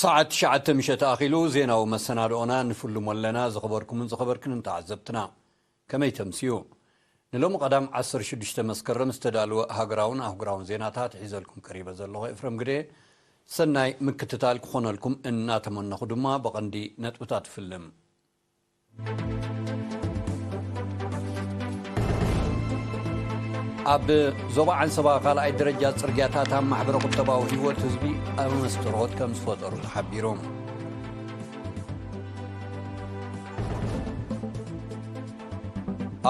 ሰዓት ትሽዓተ ምሸት ኣኺሉ። ዜናዊ መሰናድኦና ንፍልሞ ኣለና። ዝኸበርኩምን ዝኸበርክንን ተዓዘብትና፣ ከመይ ተምስዩ? ንሎሚ ቀዳም ዓሰርተ ሽዱሽተ መስከረም ዝተዳለወ ሃገራውን ኣህጉራውን ዜናታት ሒዘልኩም ቀሪበ ዘለኹ ኤፍረም ግደ። ሰናይ ምክትታል ክኾነልኩም እናተመነኹ ድማ ብቐንዲ ነጥብታት ፍልም። ኣብ ዞባ ዓንሰባ ካልኣይ ደረጃ ጽርግያታት ኣብ ማሕበረ ቁጠባዊ ህይወት ህዝቢ ኣብ መስተርሆት ከም ዝፈጠሩ ተሓቢሩ።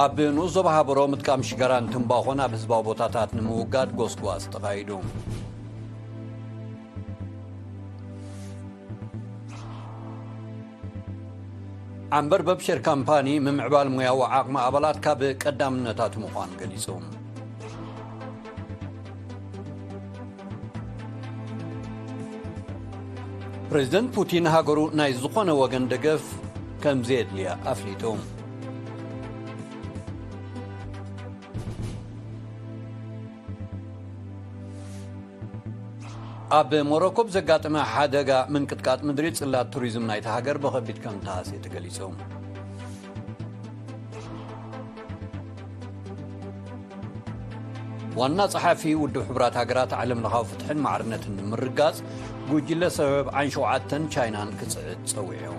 ኣብ ንኡስ ዞባ ሃበሮ ምጥቃም ሽጋራን ትምባኾን ኣብ ህዝባዊ ቦታታት ንምውጋድ ጎስጓስ ተኻይዱ። ዓንበርበብ ሼር ካምፓኒ ምምዕባል ሞያዊ ዓቕሚ ኣባላት ካብ ቀዳምነታቱ ምዃኑ ገሊጹ። ፕሬዝደንት ፑቲን ሃገሩ ናይ ዝኾነ ወገን ደገፍ ከም ዘየድልያ ኣፍሊጡ። ኣብ ሞሮኮ ብዘጋጠመ ሓደጋ ምንቅጥቃጥ ምድሪ፣ ጽላት ቱሪዝም ናይታ ሃገር ብኸቢድ ከም ተሃስየ ተገሊጹ። ዋና ጸሓፊ ውድብ ሕቡራት ሃገራት፣ ዓለም ለኻዊ ፍትሕን ማዕርነትን ንምርጋጽ፣ ጉጅለ ሰበብ ዓይን ሸውዓተን ቻይናን ክጽዕድ ጸዊዑ።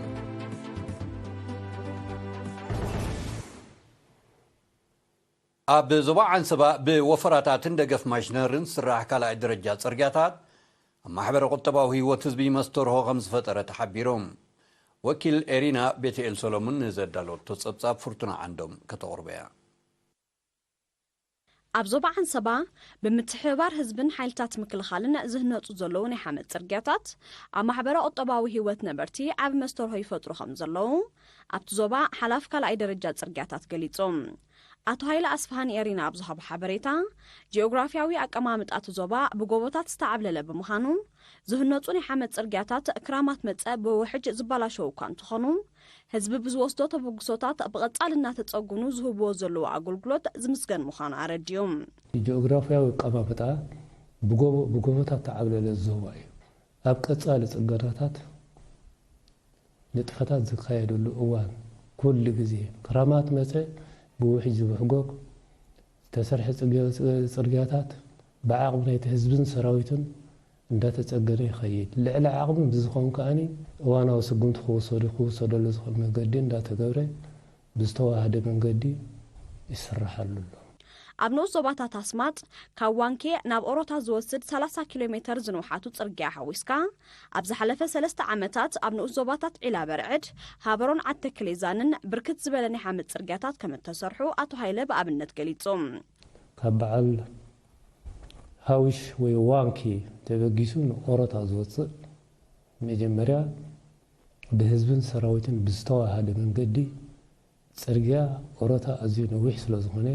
ኣብ ዞባ ዓንሰባ ብወፈራታትን ደገፍ ማሽነርን ዝስራሕ ካልኣይ ደረጃ ጽርግያታት ኣብ ማሕበረ ቁጠባዊ ህይወት ህዝቢ መስተርሆ ከም ዝፈጠረ ተሓቢሩ። ወኪል ኤሪና ቤትኤል ሰሎሙን ንዘዳለወቶ ጸብጻብ ፍርቱና ዓንዶም ከተቕርቦ እያ። ኣብ ዞባ ዓንሰባ ብምትሕብባር ህዝብን ሓይልታት ምክልኻልን ዝህነጹ ዘለዉ ናይ ሓመድ ጽርግያታት ኣብ ማሕበረ ቁጠባዊ ህይወት ነበርቲ ዓቢ መስተርሆ ይፈጥሩ ከም ዘለዉ ኣብቲ ዞባ ሓላፍ ካልኣይ ደረጃ ጽርግያታት ገሊጹ። ኣቶ ሃይለ ኣስፍሃ ንኤሪና ኣብ ዝሃቦ ሓበሬታ፣ ጂኦግራፊያዊ ኣቀማምጣ እቲ ዞባ ብጎቦታት ዝተዓብለለ ብምዃኑ፣ ዝህነጹ ናይ ሓመድ ጽርግያታት ክራማት መጸ ብውሕጅ ዝበላሸዉ እኳ እንተኾኑ፣ ህዝቢ ብዝወስዶ ተበግሶታት ብቐጻሊ እናተጸጉኑ ዝህብዎ ዘለዉ ኣገልግሎት ዝምስገን ምዃኑ ኣረዲኡ። ጂኦግራፊያዊ ኣቀማምጣ ብጎቦ-፣ ብጎቦታት ተዓብለለ ዞባ እዩ። ኣብ ቀጻሊ ጽገናታት ንጥፈታት ዝካየደሉ እዋን፣ ኩሉ ግዜ ክራማት መጸ ብውሕጅ ዝብሕጎግ ዝተሰርሐ ጽገ-፣ ጽርግያታት ብዓቕሚ ናይቲ ህዝብን ሰራዊትን እንዳተጸገነ ይኸይድ። ልዕሊ ዓቕሚ ብዝኸውን ከኣኒ እዋናዊ ስጉምቲ ክውሰዱ-፣ ክውሰደሉ ዝኽእል መንገዲ እንዳተገብረ ብዝተዋሃደ መንገዲ ይስርሓሉ ኣሎ። ኣብ ንኡስ ዞባታት ኣስማጥ፣ ካብ ዋንኬ ናብ ኦሮታ ዝወስድ ሰላሳ ኪሎ ሜተር ዝንውሓቱ ጽርግያ ሓዊስካ፣ ኣብ ዝሓለፈ ሰለስተ ዓመታት ኣብ ንኡስ ዞባታት ዒላ በርዕድ፣ ሃበሮን ዓዲ ተክሌዛንን ብርክት ዝበለ ናይ ሓመድ ጽርግያታት ከም እተሰርሑ ኣቶ ሃይለ ብኣብነት ገሊጹ። ካብ በዓል ሃዊሽ ወይ ዋንኪ ተበጊሱ ንኦሮታ ዝወጽእ፣ መጀመርያ ብህዝብን ሰራዊትን ብዝተዋሃደ መንገዲ ጽርግያ ኦሮታ ኣዝዩ ነዊሕ ስለ ዝኾነ፣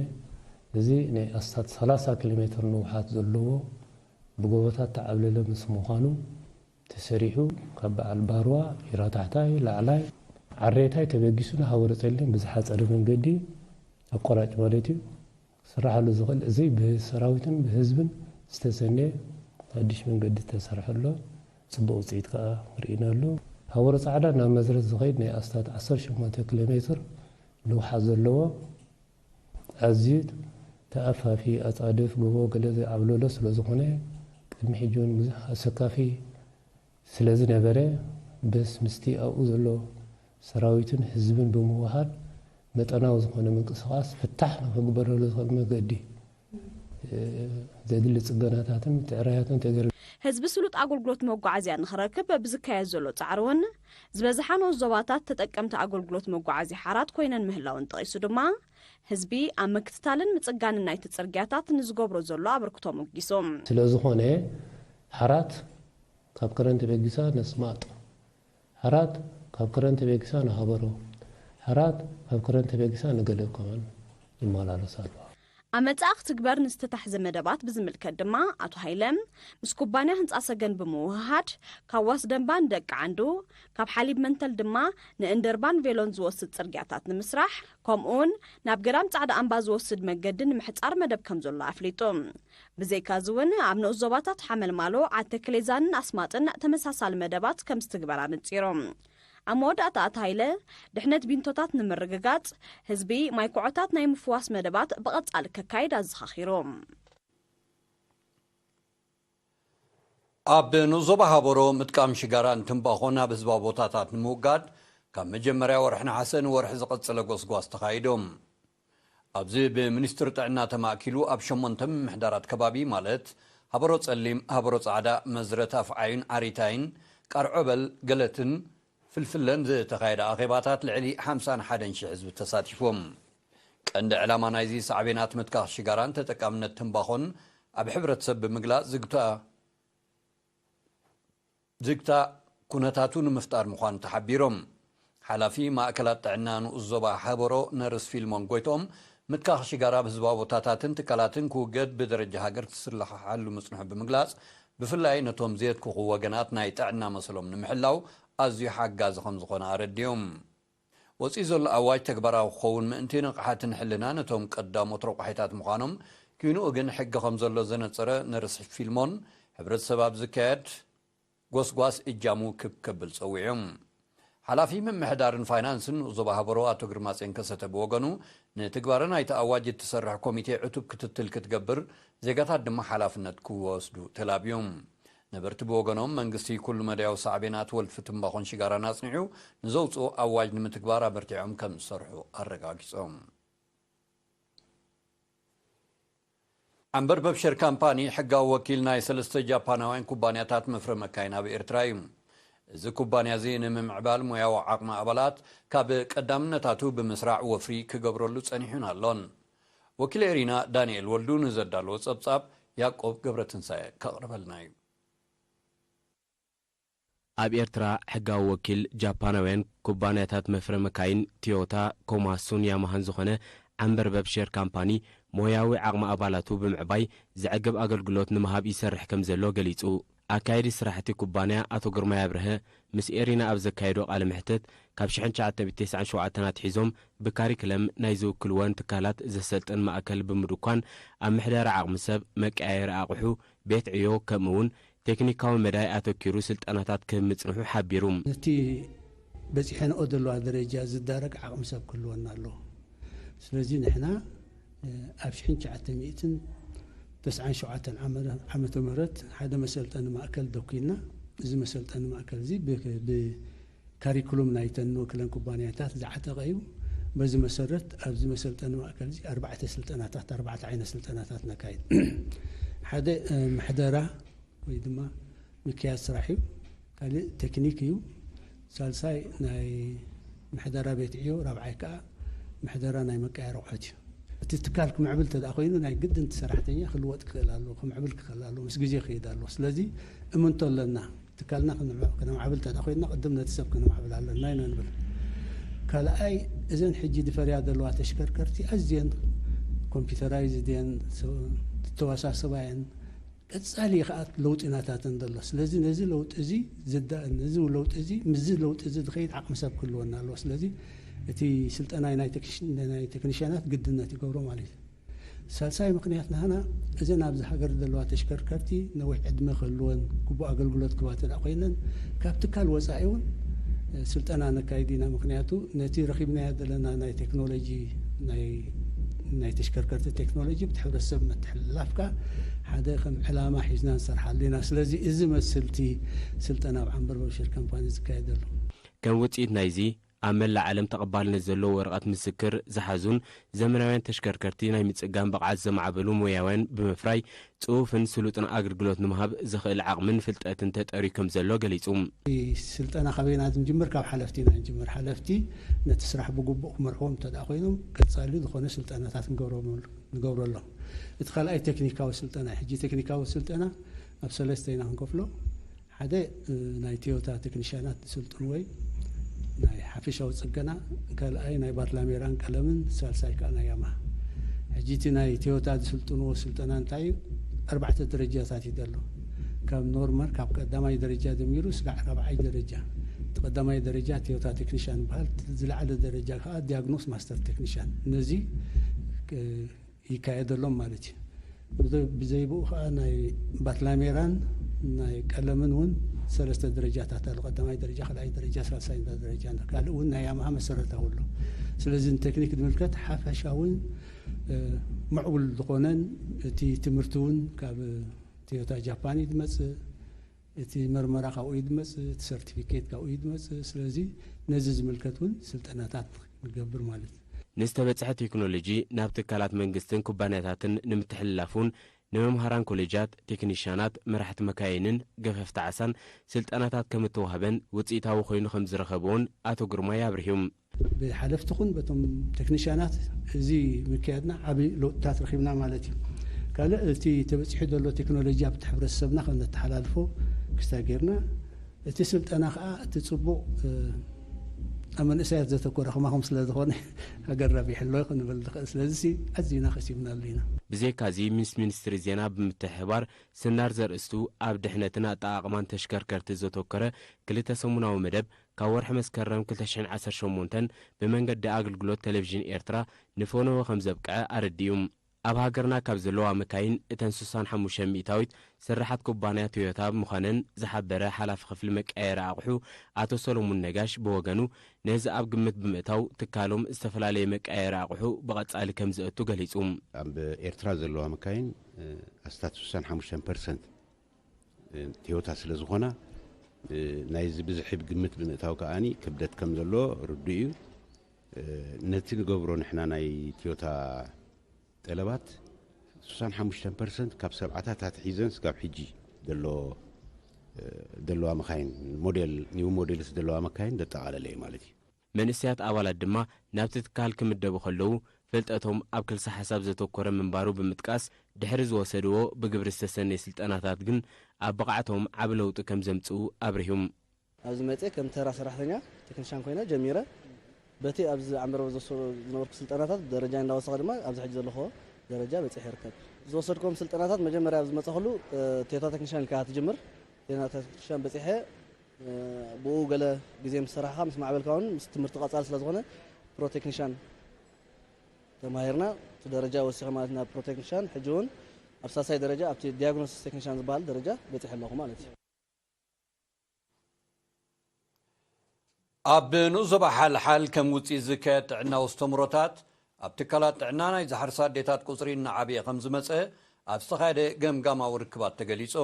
እዚ ናይ ኣስታት ሰላሳ ኪሎ ሜትር ንውሓት ዘለዎ ብጎቦታት ተዓብለለ ምስ ምዃኑ ተሰሪሑ፣ ካብ በዓል ባርዋ፣ ዒራ ታሕታይ፣ ላዕላይ፣ ዓሬታይ ተበጊሱ ንሃወረ ጸሊም ብዝሓጸረ መንገዲ፣ ኣቋራጭ ማለት እዩ፣ ክስራሓሉ ዝኽእል፣ እዚ ብሰራዊትን ብህዝብን ዝተሰነየ ሓድሽ መንገዲ ዝተሰርሐ ኣሎ። ጽቡቕ ውጽኢት ከኣ ርኢናሉ። ሃወረ ጻዕዳ ናብ መዝረት ዝኸይድ ናይ ኣስታት ዓሰርተ ሸሞንተ ኪሎ ሜትር ንውሓት ዘለዎ፣ ኣዝዩ ተኣፋፊ፣ ኣጻድፍ፣ ጎቦ ገለ ዘይዓብለሎ ስለ ዝኾነ፣ ቅድሚ ሕጂ እውን ብዙሕ ኣሰካፊ ስለ ዝነበረ፣ በስ ምስቲ ኣብኡ ዘሎ ሰራዊትን ህዝብን ብምውሃድ መጠናዊ ዝኾነ ምንቅስቓስ ፍታሕ ንኽግበረሉ ዝኽእል መገዲ፣ እ፣ ዘድሊ ጽገናታትን ምትዕርራያትን ተገይሩ። ህዝቢ ስሉጥ ኣገልግሎት መጓዓዝያ ንኽረክብ ብዝካየድ ዘሎ ጻዕሪ እውን፣ ዝበዝሓ ንኡስ ዞባታት ተጠቀምቲ ኣገልግሎት መጓዓዝያ ሓራት ኮይነን ምህላወን ጠቒሱ ድማ፣ ህዝቢ ኣብ ምክትታልን ምጽጋንን ናይቲ ጽርግያታት ንዝገብሮ ዘሎ ኣበርክቶ ሞጊሱ። ስለ ዝኾነ፣ ሓራት ካብ ከረን ተበጊሳ ነስማጥ፣ ሓራት ካብ ከረን ተበጊሳ ንሃበሮ፣ ሓራት ካብ ከረን ተበጊሳ ንገለ ከማን ይመላለሳ ኣለዋ። ኣብ መጻኢ ክትግበር ንዝተታሕዘ መደባት ብዝምልከት ድማ ኣቶ ሃይለ፣ ምስ ኩባንያ ህንጻ ሰገን ብምውህሃድ ካብ ዋስ ደንባ ንደቂ ዓንዱ፣ ካብ ሓሊብ መንተል ድማ ንእንደርባን ቬሎን ዝወስድ ጽርግያታት ንምስራሕ፣ ከምኡውን ናብ ገዳም ጻዕዳ ኣምባ ዝወስድ መገዲ ንምሕጻር መደብ ከም ዘሎ ኣፍሊጡ። ብዘይካዚ እውን ኣብ ንኡስ ዞባታት ሓመልማሎ፣ ዓዲ ክሌዛንን ኣስማጥን ተመሳሳሊ መደባት ከም ዝትግበር ኣነጺሩ። ኣብ መወዳእታ ኣቶ ሃይለ፣ ድሕነት ቢንቶታት ንምርግጋጽ፣ ህዝቢ ማይ ኩዖታት ናይ ምፍዋስ መደባት ብቐጻሊ ከካይድ ኣዘኻኺሩ። ኣብ ንኡስ ዞባ ሃበሮ ምጥቃም ሽጋራን ትምባኾን ኣብ ህዝባዊ ቦታታት ንምውጋድ ካብ መጀመርያ ወርሒ ነሓሰ ንወርሒ ዝቐጸለ ጎስጓስ ተኻይዱ። ኣብዚ ብሚኒስትሪ ጥዕና ተማእኪሉ ኣብ ሸሞንተ ምምሕዳራት ከባቢ ማለት ሃበሮ ጸሊም፣ ሃበሮ ጻዕዳ፣ መዝረት ኣፍዓዩን ዓሪታይን፣ ቃርዖበል፣ ገለትን ፍልፍለን ዝተኻየደ ኣኼባታት ልዕሊ ሓምሳን ሓደን ሽሕ ህዝቢ ተሳቲፎም። ቀንዲ ዕላማ ናይዚ ሳዕቤናት ምትካኽ ሽጋራን ተጠቃምነት ትምባኾን ኣብ ሕብረተሰብ ብምግላጽ ዝግታ ዝግታ ኩነታቱ ንምፍጣር ምዃኑ ተሓቢሮም። ሓላፊ ማእከላት ጥዕና ንኡስ ዞባ ሃበሮ ነርስ ፊልሞን ጎይትኦም፣ ምትካኽ ሽጋራ ኣብ ህዝባዊ ቦታታትን ትካላትን ክውገድ ብደረጃ ሃገር ክስለሓሉ ምጽንሑ ብምግላጽ፣ ብፍላይ ነቶም ዘየትክኹ ወገናት ናይ ጥዕና መሰሎም ንምሕላው ኣዝዩ ሓጋዚ ከም ዝኾነ ኣረዲኦም። ወጺኡ ዘሎ ኣዋጅ ተግባራዊ ክኸውን ምእንቲ ንቕሓትን ሕልና ነቶም ቀዳሞት ረቋሒታት ምዃኖም፣ ኪንኡ ግን ሕጊ ከም ዘሎ ዘነጸረ ነርስ ፊልሞን፣ ሕብረተሰብ ኣብ ዝካየድ ጎስጓስ እጃሙ ክብ ከብል ጸዊዑ። ሓላፊ ምምሕዳርን ፋይናንስን ንኡስ ዞባ ሃበሮ ኣቶ ግርማጼን ከሰተ ብወገኑ፣ ንትግባረ ናይቲ ኣዋጅ እትሰርሕ ኮሚቴ ዕቱብ ክትትል ክትገብር፣ ዜጋታት ድማ ሓላፍነት ክወስዱ ተላብዩ። ነበርቲ ብወገኖም፣ መንግስቲ ኩሉ መዳያዊ ሳዕቤናት ወልፊ ትምባኾን ሽጋራን ኣጽኒዑ ንዘውጽኦ ኣዋጅ ንምትግባር ኣበርቲዖም ከም ዝሰርሑ ኣረጋጊጾም። ዓምበርበብ ሸር ካምፓኒ ሕጋዊ ወኪል ናይ ሰለስተ ጃፓናውያን ኩባንያታት መፍረ መካይን ኣብ ኤርትራ እዩ። እዚ ኩባንያ እዚ ንምምዕባል ሞያዊ ዓቕሚ ኣባላት ካብ ቀዳምነታቱ ብምስራዕ ወፍሪ ክገብረሉ ጸኒሑን ኣሎን። ወኪል ኤሪና ዳንኤል ወልዱ ንዘዳለዎ ጸብጻብ ያዕቆብ ገብረትንሳኤ ከቕርበልና እዩ። ኣብ ኤርትራ ሕጋዊ ወኪል ጃፓናውያን ኩባንያታት መፍረ መካይን ቶዮታ፣ ኮማሱን ያማሃን ዝኾነ ዓምበርበብ ሼር ካምፓኒ ሞያዊ ዓቕሚ ኣባላቱ ብምዕባይ ዘዕግብ ኣገልግሎት ንምሃብ ይሰርሕ ከም ዘሎ ገሊጹ። ኣካየዲ ስራሕቲ ኩባንያ ኣቶ ግርማይ ኣብርሀ ምስ ኤሪና ኣብ ዘካየዶ ቃለ መሕትት፣ ካብ ሽሕን ትሽዓተ ሚእትን ተስዓን ሸውዓተን ኣትሒዞም ብካሪክለም ናይ ዝውክልወን ትካላት ዘሰልጥን ማእከል ብምድኳን ኣብ ምሕደራ ዓቕሚ ሰብ፣ መቀያየሪ ኣቕሑ፣ ቤት ዕዮ ከምኡ እውን ቴክኒካዊ መዳይ ኣተኪሩ ስልጠናታት ክህብ ምጽንሑ ሓቢሩ። ነቲ በጺሐንኦ ዘለዋ ደረጃ ዝዳረግ ዓቕሚ ሰብ ክህልወና ኣለዎ። ስለዚ ንሕና፣ እ፣ ኣብ ሽሕን ትሽዓተ ሚእትን ተስዓን ሸውዓተን ዓመ-፣ ዓመተ ምህረት ሓደ መሰልጠኒ ማእከል ደኲንና። እዚ መሰልጠኒ ማእከል እዚ ብ-፣ ብካሪኩሉም ናይተን ንወክለን ኩባንያታት ዝዓጠቐ እዩ። በዚ መሰረት ኣብዚ መሰልጠኒ ማእከል እዚ ኣርባዕተ ስልጠናታት፣ ኣርባዕተ ዓይነት ስልጠናታት ነካይድ። ሓደ፣ እ፣ ምሕደራ ወይ ድማ ምክያድ ስራሕ እዩ። ካልእ ቴክኒክ እዩ። ሳልሳይ ናይ ምሕደራ ቤት ዕዮ፣ ራብዓይ ከኣ ምሕደራ ናይ መቀያየሪ ኣቑሑት እዩ። እቲ ትካል ክምዕብል እንተ ደኣ ኮይኑ ናይ ግድን እቲ ሰራሕተኛ ክልወጥ ክኽእል ኣለዎ፣ ክምዕብል ክኽእል ኣለዎ፣ ምስ ግዜ ክኸይድ ኣለዎ። ስለዚ እምንቶ ኣለና። ትካልና ክንመ-፣ ክነማዕብል እንተ ደኣ ኮይንና ቅድም ነቲ ሰብ ክነማዕብል ኣለና ኢና ንብል። ካልኣይ እዘን ሕጂ ዝፈርያ ዘለዋ ተሽከርከርቲ ኣዝየን ኮምፒውተራይዝድ እየን፣ ስ-፣ ዝተወሳሰባ እየን። ቀጻሊ ከኣ ለውጢ ናታተን ዘሎ። ስለዚ ነዚ ለውጢ እዚ ዝዳ-፣ ነዚ ለውጢ እዚ፣ ምስዚ ለውጢ እዚ ዝኸይድ ዓቕሚ ሰብ ክህልወና ኣለዎ። ስለዚ እቲ ስልጠና ናይ ቴክኒሽ-፣ ናይ ቴክኒሽያናት ግድነት ይገብሮ ማለት እዩ። ሳልሳይ ምኽንያት ናህና እዘን ኣብዚ ሃገር ዘለዋ ተሽከርከርቲ ነዊሕ ዕድመ ክህልወን፣ ግቡእ ኣገልግሎት ክህባ እንተ ደኣ ኮይነን፣ ካብ ትካል ወጻኢ እውን፣ እ፣ ስልጠና ነካይድ ኢና። ምኽንያቱ ነቲ ረኺብናዮ ዘለና ናይ ቴክኖሎጂ፣ ናይ፣ ናይ ተሽከርከርቲ ቴክኖሎጂ ብቲ ሕብረተሰብ ምትሕልላፍ ከኣ ሓደ ከም ዕላማ ሒዝና ንሰርሓሉ ኢና። ስለዚ እዚ መስልቲ ስልጠና ኣብ ዓምበርበር ሸር ካምፓኒ ዝካየድ ዘሎ። ከም ውጽኢት ናይዚ፣ ኣብ መላእ ዓለም ተቐባልነት ዘለዎ ወረቐት ምስክር ዝሓዙን ዘመናውያን ተሽከርከርቲ ናይ ምጽጋን ብቕዓት ዘማዕበሉ ሞያውያን ብምፍራይ፣ ጽፉፍን ስሉጥን ኣገልግሎት ንምሃብ ዝኽእል ዓቕምን ፍልጠትን ተጠርዩ ከም ዘሎ ገሊጹ። ስልጠና ካበይና ዝንጅምር? ካብ ሓለፍቲ ኢና ንጅምር። ሓለፍቲ ነቲ ስራሕ ብግቡእ ክመርሕዎም እንተ ደኣ ኮይኖም፣ ቀጻሊ ዝኾነ ስልጠናታት ንገብረሎም፣ ንገብረሎም። እቲ ካልኣይ ቴክኒካዊ ስልጠና እዩ። ሕጂ ቴክኒካዊ ስልጠና ኣብ ሰለስተ ኢና ክንከፍሎ። ሓደ፣ እ፣ ናይ ቶዮታ ቴክኒሽያናት ዝስልጥኑ ወይ ናይ ሓፈሻዊ ጽገና፣ ካልኣይ ናይ ባትላሜራን ቀለምን፣ ሳልሳይ ከኣ ናይ ያማሃ። ሕጂ ጂቲ ናይ ቶዮታ ዝስልጥንዎ ስልጠና እንታይ እዩ? ኣርባዕተ ደረጃታት እዩ ዘሎ። ካብ ኖርማል፣ ካብ ቀዳማይ ደረጃ ጀሚሩ ስጋዕ ራብዓይ ደረጃ። እቲ ቀዳማይ ደረጃ ቶዮታ ቴክኒሻን ይበሃል። ዝለዓለ ደረጃ ከዓ ዲያግኖስ ማስተር ቴክኒሻን። እነዚ ይካየደሎም ማለት እዩ። ብዘይ- ብዘይብኡ ከዓ ናይ ባትላሜራን ናይ ቀለምን እውን ሰለስተ ደረጃታት ኣሎ። ቀዳማይ ደረጃ፣ ካልኣይ ደረጃ፣ ሳልሳይ ደረጃ፣ ካልእ እውን ናይ ያማሃ መሰረታዊ ኣሎ። ስለዚ ንቴክኒክ ዝምልከት ሓፈሻውን ምዕቡል ዝኾነን እቲ ትምህርቲ እውን ካብ ቶዮታ ጃፓን እዩ ዝመጽእ። እቲ መርመራ ካብኡ እዩ ዝመጽእ፣ እቲ ሰርቲፊኬት ካብኡ እዩ ዝመጽእ። ስለዚ ነዚ ዝምልከት እውን ስልጠናታት ንገብር ማለት እዩ። ንዝተበጽሐ ቴክኖሎጂ ናብ ትካላት መንግስትን ኩባንያታትን ንምትሕልላፍ እውን ንመምሃራን ኮሌጃት፣ ቴክኒሻናት፣ መራሕቲ መካይንን ገፈፍቲ ዓሳን ስልጠናታት ከም እተዋህበን ውፅኢታዊ ኮይኑ ከም ዝረኸብዎን ኣቶ ግርማይ ኣብሪሁም። ብሓለፍቲ ኹን በቶም ቴክኒሻናት እዚ ምክያድና ዓቢ ለውጥታት ረኺብና ማለት እዩ። ካልእ እቲ ተበጺሑ ዘሎ ቴክኖሎጂ ኣብቲ ሕብረተሰብና ከም ነተሓላልፎ ክስታ ጌርና፣ እቲ ስልጠና ከዓ እቲ ጽቡቕ ኣብ መንእሰያት ዘተኮረ ከማኹም ስለ ዝኾነ ሃገር ረቢሕሎ ክንብል ንኽእል። ስለዚ ኣዚና ከሲብናሉ ኢና። ብዘይካዚ ምስ ሚኒስትሪ ዜና ብምትሕባር ስናር ዘርእስቱ ኣብ ድሕነትን ኣጠቓቕማን ተሽከርከርቲ ዘተኮረ ክልተ ሰሙናዊ መደብ ካብ ወርሒ መስከረም ክልተ ሽሕን ዓሰርተ ሸሞንተን ብመንገዲ ኣገልግሎት ቴሌቪዥን ኤርትራ ንፈነወ ከም ዘብቅዐ ኣረዲኡ። ኣብ ሃገርና ካብ ዘለዋ መካይን እተን ስሳን ሓሙሽተ ሚእታዊት ስራሓት ኩባንያ ቶዮታ ምዃነን ዝሓበረ ሓላፊ ክፍሊ መቀየሪ ኣቑሑ ኣቶ ሰሎሙን ነጋሽ ብወገኑ ነዚ ኣብ ግምት ብምእታው ትካሎም ዝተፈላለየ መቀየሪ ኣቑሑ ብቐጻሊ ከም ዘእቱ ገሊጹ። ኣብ ኤርትራ ዘለዋ መካይን ኣስታት ስሳን ሓሙሽተን ፐርሰንት ቶዮታ ስለ ዝኾና ናይዚ ብዝሒ ግምት ብምእታው ከኣኒ ክብደት ከም ዘሎ ርዱእ እዩ። ነቲ ንገብሮ ንሕና ናይ ቶዮታ ጠለባት ስሳን ሓሙሽተን ፐርሰንት ካብ ሰብዓታት ኣትሒዘን ስጋብ ሕጂ ዘሎ ዘለዋ መካይን ሞዴል ኒው ሞዴልስ ዘለዋ መካይን ዘጠቓለለ እዩ ማለት እዩ። መንእሰያት ኣባላት ድማ ናብቲ ትካል ክምደቡ ከለዉ ፍልጠቶም ኣብ ክልሰ ሓሳብ ዘተኮረ ምንባሩ ብምጥቃስ ድሕሪ ዝወሰድዎ ብግብሪ ዝተሰነየ ስልጠናታት ግን ኣብ ብቕዓቶም ዓቢ ለውጢ ከም ዘምጽኡ ኣብሪሁም። ኣብዚ መጽእ ከም ተራ ሰራሕተኛ ቴክኒሻን ኮይነ ጀሚረ። በቲ ኣብዚ ዓንበርበ ዝወሰዶ ዝነበርኩ ስልጠናታት ደረጃ እንዳወሰኸ ድማ ኣብዚ ሕጂ ዘለኹዎ ደረጃ በጺሐ ይርከብ። ዝወሰድኩም ስልጠናታት መጀመርያ ኣብ ዝመጻኹሉ ቴታ ቴክኒሻን ኢልካ ትጅምር። ቴታ ቴክኒሻን በጺሐ ብኡ ገለ ግዜ ምስ ሰራሕኻ ምስ ማዕበልካ እውን ምስ ትምህርቲ ቀጻሊ ስለ ዝኾነ ፕሮ ቴክኒሻን ተማሂርና እቲ ደረጃ ወሲኸ ማለት ናብ ፕሮ ቴክኒሻን ሕጂ እውን ኣብ ሳልሳይ ደረጃ ኣብቲ ዲያግኖሲስ ቴክኒሻን ዝበሃል ደረጃ በጺሐ ኣለኹ ማለት እዩ። ኣብ ንኡስ ዞባ ሓልሓል ከም ውፅኢት ዝካየድ ጥዕናዊ ኣስተምህሮታት ኣብ ትካላት ጥዕና ናይ ዝሓርሳ ኣዴታት ቁፅሪ እናዓበየ ከም ዝመፀ ኣብ ዝተኻየደ ገምጋማዊ ርክባት ተገሊፁ።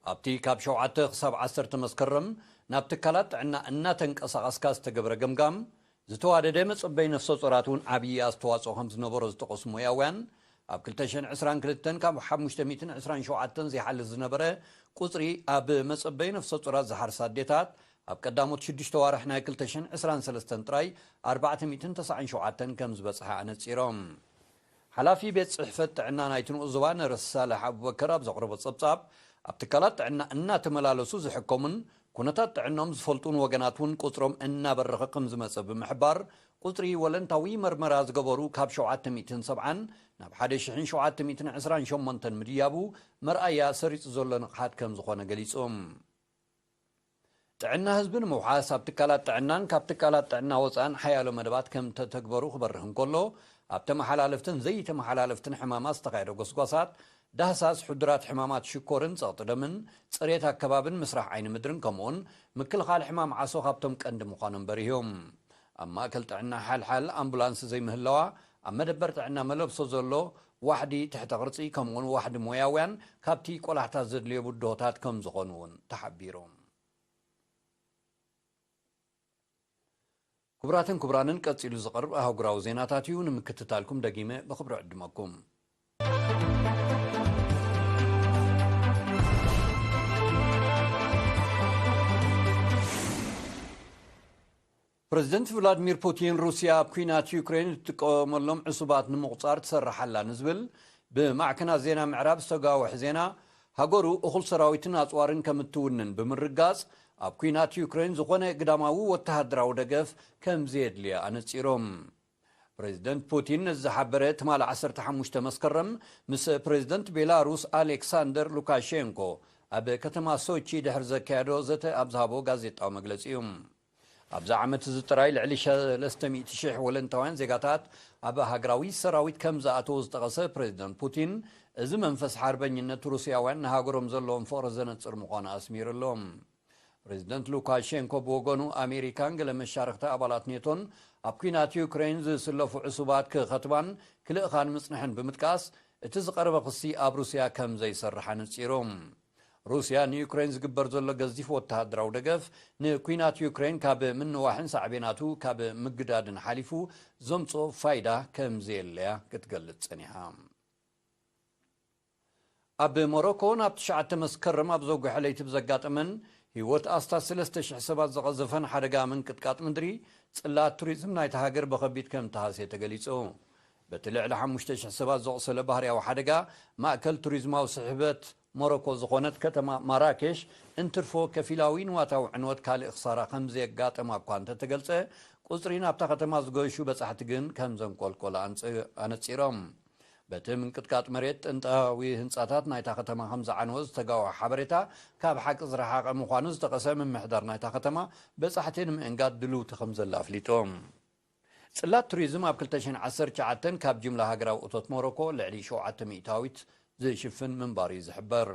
ኣብቲ ካብ ሸውዓተ ክሳብ ዓሰርተ መስከረም ናብ ትካላት ጥዕና እናተንቀሳቐስካ ዝተገብረ ገምጋም ዝተዋደደ መጸበይ ነፍሰ ጾራት እውን ዓብዪ ኣስተዋጽኦ ከም ዝነበሮ ዝጠቐሱ ሞያውያን ኣብ ክልተ ሽሕን ዕስራን ክልተን ካብ ሓሙሽተ ሚእትን ዕስራን ሸውዓተን ዘይሓልፍ ዝነበረ ቁጽሪ ኣብ መጸበይ ነፍሰ ጾራት ዝሓርሳ ኣዴታት ኣብ ቀዳሞት ሽዱሽተ ዋርሕ ናይ ክልተ ሽሕን ዕስራን ሰለስተን ጥራይ ኣርባዕተ ሚእትን ተስዓን ሸውዓተን ከም ዝበጽሐ ኣነጺሮም። ሓላፊ ቤት ጽሕፈት ጥዕና ናይቲ ንኡስ ዞባ ነርስ ሳልሕ ኣቡበከር ኣብ ዘቕረቦ ጸብጻብ ኣብ ትካላት ጥዕና እናተመላለሱ ዝሕከሙን ኩነታት ጥዕኖም ዝፈልጡን ወገናት እውን ቁጽሮም እናበረኸ ከም ዝመጸ ብምሕባር ቁጽሪ ወለንታዊ መርመራ ዝገበሩ ካብ ሸውዓተ ሚእትን ሰብዓን ናብ ሓደ ሽሕን ሸውዓተ ሚእትን ዕስራን ሸሞንተን ምድያቡ መርኣያ ሰሪጹ ዘሎ ንቕሓት ከም ዝኾነ ገሊጹ። ጥዕና ህዝቢ ንምውሓስ ኣብ ትካላት ጥዕናን ካብ ትካላት ጥዕና ወፃእን ሓያሎ መደባት ከም ተተግበሩ ክበርህ እንከሎ ኣብ ተመሓላለፍትን ዘይተመሓላለፍትን ሕማማት ዝተኻየደ ጎስጓሳት ዳህሳስ ሕዱራት ሕማማት ሽኮርን ፀቕጢ ደምን ፅሬት ኣከባብን ምስራሕ ዓይኒ ምድርን ከምኡውን ምክልኻል ሕማም ዓሶ ካብቶም ቀንዲ ምዃኖም በሪህዮም። ኣብ ማእከል ጥዕና ሓልሓል ኣምቡላንስ ዘይምህላዋ ኣብ መደበር ጥዕና መለብሶ ዘሎ ዋሕዲ ትሕተ ቅርፂ ከምኡውን ዋሕዲ ሞያውያን ካብቲ ቆላሕታ ዘድልዮ ብድሆታት ከም ዝኾኑ እውን ተሓቢሩ። ክቡራትን ክቡራንን ቀጺሉ ዝቐርብ ኣህጉራዊ ዜናታት እዩ። ንምክትታልኩም ደጊመ ብኽብሪ ዕድመኩም። ፕረዚደንት ቭላድሚር ፑቲን ሩስያ ኣብ ኲናት ዩክሬን እትጥቀመሎም ዕሱባት ንምቑጻር ትሰርሕ ኣላ ንዝብል ብማዕከናት ዜና ምዕራብ ዝተጋወሐ ዜና ሃገሩ እኹል ሰራዊትን ኣጽዋርን ከም እትውንን ብምርጋጽ ኣብ ኲናት ዩክሬን ዝኾነ ግዳማዊ ወተሃደራዊ ደገፍ ከም ዘየድልያ ኣነጺሮም። ፕሬዚደንት ፑቲን ነዚ ዝሓበረ ትማሊ ዓሰርተ ሓሙሽተ መስከረም ምስ ፕሬዚደንት ቤላሩስ ኣሌክሳንደር ሉካሼንኮ ኣብ ከተማ ሶቺ ድሕሪ ዘካየዶ ዘተ ኣብ ዝሃቦ ጋዜጣዊ መግለጺ እዩ። ኣብዚ ዓመት እዚ ጥራይ ልዕሊ ሰለስተ ሚእቲ ሽሕ ወለንታውያን ዜጋታት ኣብ ሃገራዊ ሰራዊት ከም ዝኣተዉ ዝጠቐሰ ፕሬዚደንት ፑቲን፣ እዚ መንፈስ ሓርበኝነት ሩስያውያን ንሃገሮም ዘለዎም ፍቕሪ ዘነጽር ምዃኑ ኣስሚሩ ኣሎ። ፕሬዚደንት ሉካሼንኮ ብወገኑ፣ ኣሜሪካን ገለ መሻርኽቲ ኣባላት ኔቶን ኣብ ኲናት ዩክሬን ዝስለፉ ዕሱባት ክኸትባን ክልእኻን ምጽንሐን ብምጥቃስ፣ እቲ ዝቐረበ ክሲ ኣብ ሩስያ ከም ዘይሰርሕ ኣነጺሩ። ሩስያ ንዩክሬን ዝግበር ዘሎ ገዚፍ ወተሃደራዊ ደገፍ ንኲናት ዩክሬን ካብ ምንዋሕን ሳዕቤናቱ ካብ ምግዳድን ሓሊፉ ዘምጽኦ ፋይዳ ከም ዘየለያ ክትገልጽ ጸኒሓ። ኣብ ሞሮኮ ናብ ትሽዓተ መስከረም ኣብ ዘጉሐ ለይቲ ብዘጋጠመን ህይወት ኣስታት ሰለስተ ሽሕ ሰባት ዘቐዘፈን ሓደጋ ምንቅጥቃጥ ምድሪ፣ ጽላት ቱሪዝም ናይታ ሃገር ብኸቢድ ከም ተሃስየ ተገሊጹ። በቲ ልዕሊ ሓሙሽተ ሽሕ ሰባት ዘቑሰለ ባህርያዊ ሓደጋ፣ ማእከል ቱሪዝማዊ ስሕበት ሞሮኮ ዝኾነት ከተማ ማራኬሽ እንትርፎ ከፊላዊ ንዋታዊ ዕንወት ካልእ ክሳራ ከም ዘየጋጠማ እኳ እንተተገልጸ፣ ቁጽሪ ናብታ ከተማ ዝገሹ በጻሕቲ ግን ከም ዘንቆልቆለ ኣንጽ-፣ ኣነጺሮም። በቲ ምንቅጥቃጥ መሬት ጥንታዊ ህንጻታት ናይታ ከተማ ከም ዝዓነወ ዝተጋወሐ ሓበሬታ ካብ ሓቂ ዝረሓቐ ምዃኑ ዝጠቐሰ ምምሕዳር ናይታ ከተማ፣ በጻሕቲ ንምእንጋድ ድልውቲ ከም ዘላ ኣፍሊጡ። ጽላት ቱሪዝም ኣብ ክልተ ሽሕን ዓሰርተ ትሽዓተን ካብ ጅምላ ሃገራዊ እቶት ሞሮኮ ልዕሊ ሸውዓተ ሚእታዊት ዝሽፍን ምንባሩ እዩ ዝሕበር።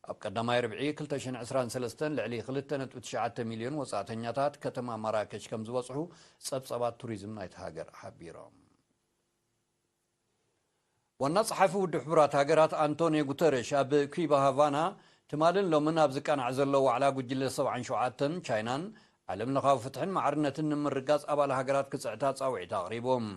ኣብ ቀዳማይ ርብዒ ክልተ ሽሕን ዕስራን ሰለስተን ልዕሊ ክልተ ነጥቢ ትሽዓተ ሚልዮን ወጻእተኛታት ከተማ ማራከሽ ከም ዝበጽሑ ጸብጻባት ቱሪዝም ናይቲ ሃገር ሓቢሮም። ዋና ጸሓፊ ውድብ ሕቡራት ሃገራት ኣንቶኒዮ ጉተረሽ ኣብ ኩባ ሃቫና ትማልን ሎምን ኣብ ዝቃናዕ ዘሎ ዋዕላ ጉጅለ ሰብዓን ሸውዓተን ቻይናን ዓለም ለኻዊ ፍትሕን ማዕርነትን ንምርጋጽ ኣባል ሃገራት ክጽዕታ ጻውዒት ኣቕሪቦም።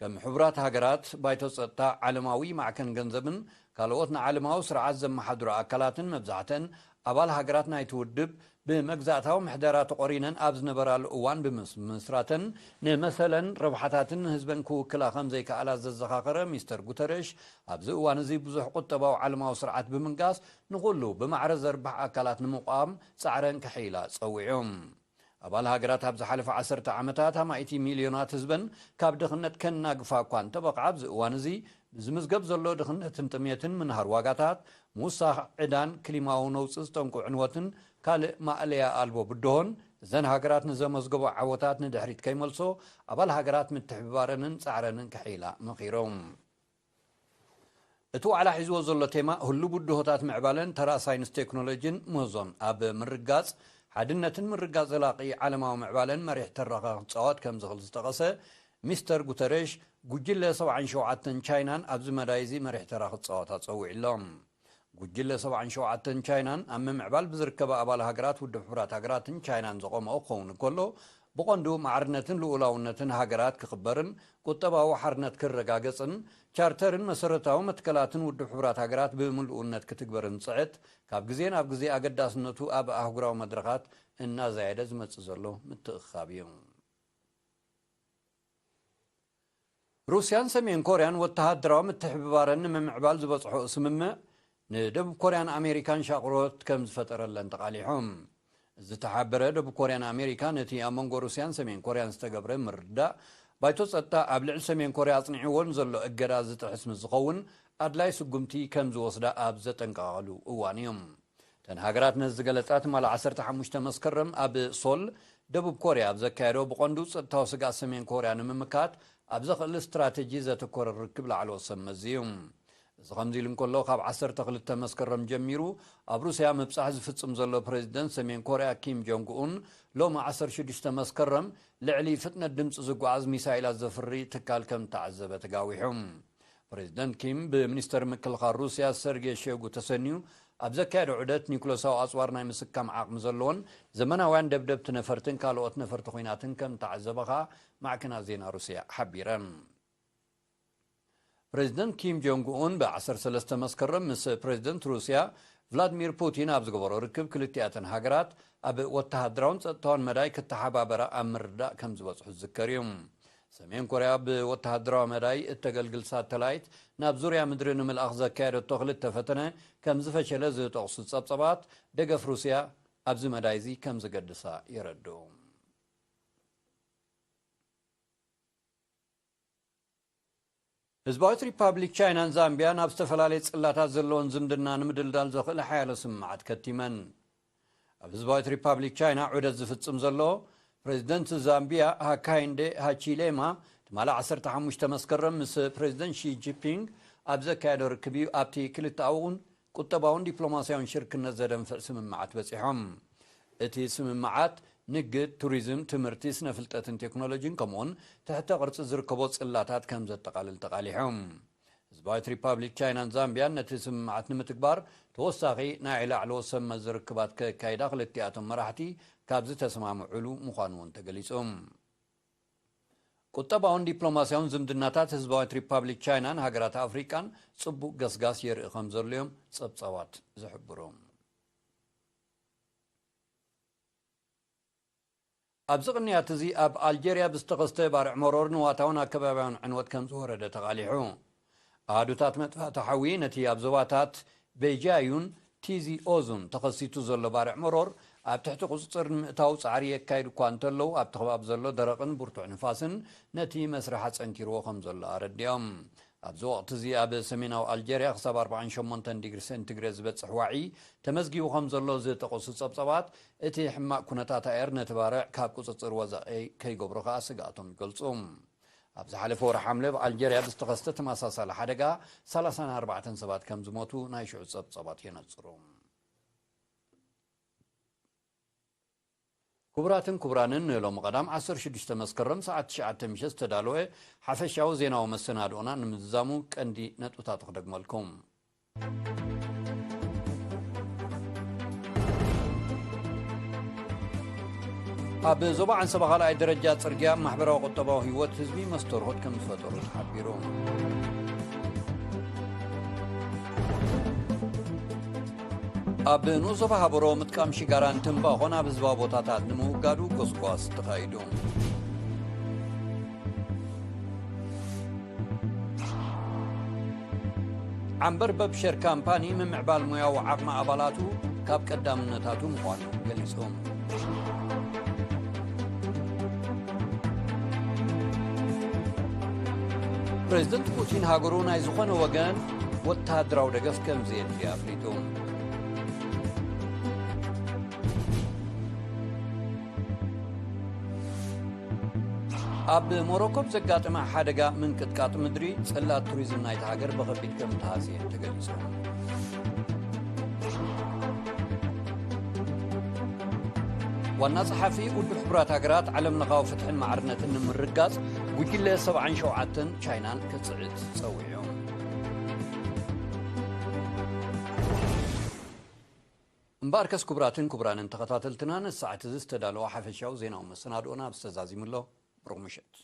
ከም ሕቡራት ሃገራት፣ ባይቶ ጸጥታ፣ ዓለማዊ ማዕከን ገንዘብን ካልኦት ንዓለማዊ ስርዓት ዘመሓድሩ ኣካላትን መብዛሕተን ኣባል ሃገራት ናይቲ ውድብ ብመግዛእታዊ ምሕደራ ተቖሪነን ኣብ ዝነበራሉ እዋን ብምስምስራተን ንመሰለን ረብሓታትን ህዝበን ክውክላ ከም ዘይከኣላ ዘዘኻኸረ ሚስተር ጉተረሽ፣ ኣብዚ እዋን እዚ ብዙሕ ቁጠባዊ ዓለማዊ ስርዓት ብምንጋስ ንኹሉ ብማዕረ ዘርብሕ ኣካላት ንምቋም ጻዕረን ከሐይላ ጸዊዑ። ኣባል ሃገራት ኣብ ዝሓለፈ ዓሰርተ ዓመታት ኣማኢቲ ሚልዮናት ህዝበን ካብ ድኽነት ከናግፋ እኳ እንተበቕዓ፣ ኣብዚ እዋን እዚ ብዝምዝገብ ዘሎ ድኽነትን ጥሜትን፣ ምንሃር ዋጋታት፣ ምውሳኽ ዕዳን ክሊማዊ ነውጺ ዝጠንቁ ዕንወትን ካልእ ማእለያ ኣልቦ ብድሆን፣ እዘን ሃገራት ንዘመዝገቦ ዓወታት ንድሕሪት ከይመልሶ፣ ኣባል ሃገራት ምትሕብባረንን ጻዕረንን ከሐይላ መኺሮም። እቲ ዋዕላ ሒዝዎ ዘሎ ቴማ ህሉው ብድሆታት ምዕባለን ተራ ሳይንስ ቴክኖሎጂን ምህዞን ኣብ ምርጋጽ ሓድነትን ምርጋጽ ዘላቒ ዓለማዊ ምዕባለን መሪሕ ተራኻ ክጻወት ከም ዝኽእል ዝጠቐሰ ሚስተር ጉተረሽ፣ ጉጅለ ሰብዓን ሸውዓተን ቻይናን ኣብዚ መዳይ እዚ መሪሕ ተራ ክጻወታ ጸዊዑ ኣሎ። ጉጅለ ሰብዓን ሸውዓተን ቻይናን ኣብ ምምዕባል ብዝርከባ ኣባል ሃገራት ውድብ ሕቡራት ሃገራትን ቻይናን ዘቖመኦ ክኸውን እንከሎ፣ ብቐንዱ ማዕርነትን ልኡላውነትን ሃገራት ክኽበርን ቁጠባዊ ሓርነት ክረጋገጽን፣ ቻርተርን መሰረታዊ መትከላትን ውድብ ሕቡራት ሃገራት ብምሉእነት ክትግበርን ዝጽዕት፣ ካብ ግዜ ናብ ግዜ ኣገዳስነቱ ኣብ ኣህጉራዊ መድረኻት እናዛየደ ዝመጽእ ዘሎ ምትእኽኻብ እዩ። ሩስያን ሰሜን ኮርያን ወተሃደራዊ ምትሕብባረን ንምምዕባል ዝበጽሖ ስምምዕ፣ ንደቡብ ኮርያን ኣሜሪካን ሻቕሎት ከም ዝፈጠረለን ተቓሊሖም። ዝተሓበረ ደቡብ ኮርያን ኣሜሪካን ነቲ ኣብ መንጎ ሩስያን ሰሜን ኮርያን ዝተገብረ ምርድዳእ፣ ባይቶ ጸጥታ ኣብ ልዕሊ ሰሜን ኮርያ ኣጽኒዕዎ ንዘሎ እገዳ ዝጥሕስ ምስ ዝኸውን፣ ኣድላይ ስጉምቲ ከም ዝወስዳ ኣብ ዘጠንቀቓሉ እዋን እዮም። እተን ሃገራት ነዚ ዝገለጻ ትማሊ ዓሰርተ ሓሙሽተ መስከረም ኣብ ሶል፣ ደቡብ ኮርያ ኣብ ዘካየዶ ብቐንዱ ጸጥታዊ ስግኣት ሰሜን ኮርያ ንምምካት ኣብ ዘኽእል ስትራተጂ ዘተኮረ ርክብ ላዕለዎት ሰብ መዚ እዩ። እዚ ከምዚ ኢሉ እንከሎ፣ ካብ ዓሰርተ ክልተ መስከረም ጀሚሩ ኣብ ሩስያ ምብጻሕ ዝፍጽም ዘሎ ፕሬዚደንት ሰሜን ኮርያ ኪም ጆንግ ኡን፣ ሎሚ ዓሰርተ ሽዱሽተ መስከረም ልዕሊ ፍጥነት ድምጺ ዝጓዓዝ ሚሳይላት ዘፍሪ ትካል ከም ተዓዘበ ተጋዊሑ። ፕሬዚደንት ኪም ብሚኒስተር ምክልኻል ሩስያ ሰርጌ ሸጉ ተሰንዩ ኣብ ዘካየዶ ዑደት፣ ኒኩለሳዊ ኣጽዋር ናይ ምስካም ዓቕሚ ዘለዎን ዘመናውያን ደብደብቲ ነፈርትን ካልኦት ነፈርቲ ኲናትን ከም ተዓዘበ ኸኣ ማዕከናት ዜና ሩስያ ሓቢረን። ፕሬዚደንት ኪም ጆንግ ኡን ብ ዓሰርተ ሰለስተ መስከረም ምስ ፕሬዚደንት ሩስያ ቭላድሚር ፑቲን ኣብ ዝገበሮ ርክብ፣ ክልቲኣተን ሃገራት ኣብ ወተሃደራውን ጸጥታውን መዳይ ክተሓባበራ ኣብ ምርዳእ ከም ዝበጽሑ ዝዝከር እዩ። ሰሜን ኮርያ ብወተሃደራዊ መዳይ እተገልግል ሳተላይት ናብ ዙርያ ምድሪ ንምልኣኽ ዘካየደቶ ክልተ ፈተነ ከም ዝፈሸለ ዝጠቕሱ ጸብጸባት፣ ደገፍ ሩስያ ኣብዚ መዳይ እዚ ከም ዝገድሳ የረድኡ። ህዝባዊት ሪፓብሊክ ቻይናን ዛምቢያን ኣብ ዝተፈላለየ ጽላታት ዘለዎን ዝምድና ንምድልዳል ዘኽእል ሓያሎ ስምምዓት ከቲመን። ኣብ ህዝባዊት ሪፓብሊክ ቻይና ዑደት ዝፍጽም ዘሎ ፕሬዚደንት ዛምቢያ ሃካይንዴ ሃቺሌማ ትማሊ ዓሰርተ ሓሙሽተ መስከረም ምስ ፕሬዚደንት ሺ ጂንፒንግ ኣብ ዘካየዶ ርክብ እዩ። ኣብቲ ክልተኣውን ቁጠባውን ዲፕሎማስያውን ሽርክነት ዘደንፍዕ ስምምዓት በጺሖም። እቲ ስምምዓት ንግድ፣ ቱሪዝም፣ ትምህርቲ፣ ስነ ፍልጠትን ቴክኖሎጂን ከምኡውን ትሕተ ቅርጺ ዝርከቦ ጽላታት ከም ዘጠቓልል ተቓሊሖም። ህዝባዊት ሪፓብሊክ ቻይናን ዛምቢያን ነቲ ስምምዓት ንምትግባር ተወሳኺ ናይ ላዕለዎት ሰብ መዚ ርክባት ከካይዳ ክልቲኣቶም መራሕቲ ካብ ዝተሰማምዑሉ ምዃኑ እውን ተገሊጹ። ቁጠባውን ዲፕሎማስያውን ዝምድናታት ህዝባዊት ሪፓብሊክ ቻይናን ሃገራት ኣፍሪቃን ጽቡቕ ገስጋስ የርኢ ከም ዘሎ እዮም ጸብጻባት ዝሕብሩ። ኣብዚ ቅንያት እዚ ኣብ ኣልጀርያ ብዝተኸስተ ባርዕ መሮር ንዋታውን ኣከባቢያውን ዕንወት ከም ዝወረደ ተቓሊሑ። ኣሃዱታት መጥፋእቲ ሓዊ ነቲ ኣብ ዞባታት ቤጃዩን ቲዚ ኦዙን ተኸሲቱ ዘሎ ባርዕ መሮር ኣብ ትሕቲ ቁጽጽር ንምእታው ጻዕሪ የካይዱ እኳ እንተለዉ፣ ኣብቲ ከባቢ ዘሎ ደረቕን ብርቱዕ ንፋስን ነቲ መስርሕ ኣጸንኪርዎ ከም ዘሎ ኣረዲኦም። ኣብዚ ወቕቲ እዚ ኣብ ሰሜናዊ ኣልጀርያ ክሳብ ኣርባዓን ሸሞንተን ዲግሪ ሴንቲግሬድ ዝበጽሕ ዋዒ ተመዝጊቡ ከም ዘሎ ዝጠቐሱ ጸብጻባት፣ እቲ ሕማቕ ኩነታት ኣየር ነቲ ባርዕ ካብ ቁጽጽር ወጻኢ ከይገብሮ ከኣ ስግኣቶም ይገልጹ። ኣብ ዝሓለፈ ወርሒ ሓምለ ኣብ ኣልጀርያ ብዝተኸስተ ተመሳሳሊ ሓደጋ ሰላሳን ኣርባዕተን ሰባት ከም ዝሞቱ ናይ ሽዑ ጸብጻባት የነጽሩ። ክቡራትን ክቡራንን፣ ንሎሚ ቀዳም ዓሰርተ ሽዱሽተ መስከረም ሰዓት ትሽዓተ ምሸት ዝተዳለወ ሓፈሻዊ ዜናዊ መሰናድኦና ንምዝዛሙ ቀንዲ ነጥብታቱ ክደግመልኩም። ኣብ ዞባ ዓንሰባ ካልኣይ ደረጃ ጽርግያ ማሕበራዊ ቁጠባዊ ህይወት ህዝቢ መስተርሆት ከም ዝፈጠሩ ተሓቢሩ። ኣብ ንኡስ ዞባ ሃበሮ ምጥቃም ሽጋራን ትምባኾን ኣብ ህዝባዊ ቦታታት ንምውጋዱ ጎስጓስ ተኻይዱ። ዓምበርበብ ሸር ካምፓኒ ምምዕባል ሞያዊ ዓቕሚ ኣባላቱ ካብ ቀዳምነታቱ ምዃኑ ገሊጹ። ፕሬዚደንት ፑቲን ሃገሩ ናይ ዝኾነ ወገን ወተሃደራዊ ደገፍ ከም ዘየድልያ ኣፍሊጡ። ኣብ ሞሮኮ ብዘጋጠመ ሓደጋ ምንቅጥቃጥ ምድሪ፣ ጽላት ቱሪዝም ናይታ ሃገር ብኸቢድ ከም ተሃስየ ተገሊጹ። ዋና ጸሓፊ ውድብ ሕቡራት ሃገራት፣ ዓለም ለኻዊ ፍትሕን ማዕርነትን ንምርግጋጽ ጉጅለ ሰብዓን ሸውዓተን ቻይናን ክጽዕት ጸዊዑ። እምበኣርከስ ክቡራትን ክቡራንን ተኸታተልትና፣ ንሰዓት እዚ ዝተዳለወ ሓፈሻዊ ዜናዊ መሰናድኦና ኣብዚ ተዛዚሙ ኣሎ። ብሩኽ ምሸት።